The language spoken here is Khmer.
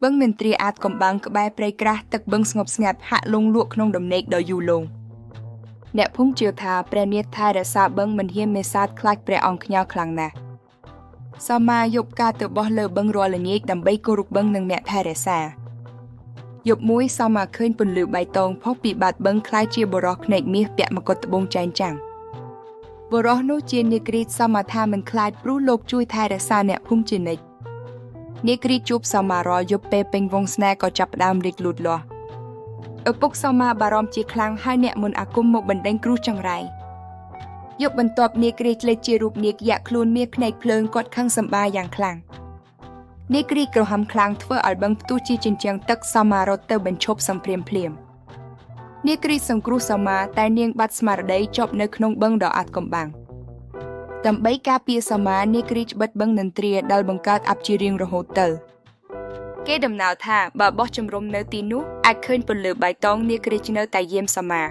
បឹងមានទ្រាអាតកំបាំងក្បែរព្រៃក្រាស់ទឹកបឹងស្ងប់ស្ងាត់ហាក់លង់លក់ក្នុងដំណេកដ៏យូរលង់អ្នកភូមិជឿថាព្រះនាថថែរក្សាបឹងមិនហ៊ានមេសាទខ្លាចព្រះអង្គខ្ញើខ្លាំងណាស់សមាយប់ការទៅបោះលើបឹងរាល់ល្ងាចដើម្បីគោរពបឹងនិងអ្នកថែរក្សាយប់មួយសមាឃើញពន្លឺបៃតងផុសពីបាតបឹងคล้ายជាបុរសភ្នែកមាសពាក់មកុដត្បូងចែងចាំងបុរសនោះជានាគ្រីតសមាថាមិនខ្លាចព្រោះលោកជួយថែរក្សាអ្នកភូមិជានិច្ចនាគ្រីតជួបសមារាល់យប់ពេលពេញវងស្នេហ៍ក៏ចាប់ផ្ដើមរីកលូតលាស់ឪពុកសមាបារម្ភជាខ្លាំងហើយអ្នកមុនអាគមមកបណ្ដេញគ្រោះចង្រៃយប់បន្ទាប់នាគ្រីតលេចជារូបនាគយក្សខ្លួនមាសភ្នែកភ្លើងគាត់ខឹងសម្បាយ៉ាងខ្លាំងនាគ្រីក្រហមខ្លាំងធ្វើឲ្យបឹងផ្ទុះជាជញ្ជាំងទឹកសមារត់ទៅបញ្ឈប់សង្គ្រាមភ្លាមនាគ្រីសង្គ្រោះសមាតែនាងបាត់ស្មារតីជាប់នៅក្នុងបឹងដ៏អាថ៌កំបាំងដើម្បីការពារសមានាគ្រីច្បិតបឹងនន្ទ្រាដែលបង្កើតអបជារៀងរហូតទៅគេដំណើរថាបើបោះជំរំនៅទីនោះអាចឃើញពន្លឺបៃតងនាគ្រីចនៅតែយាមសមា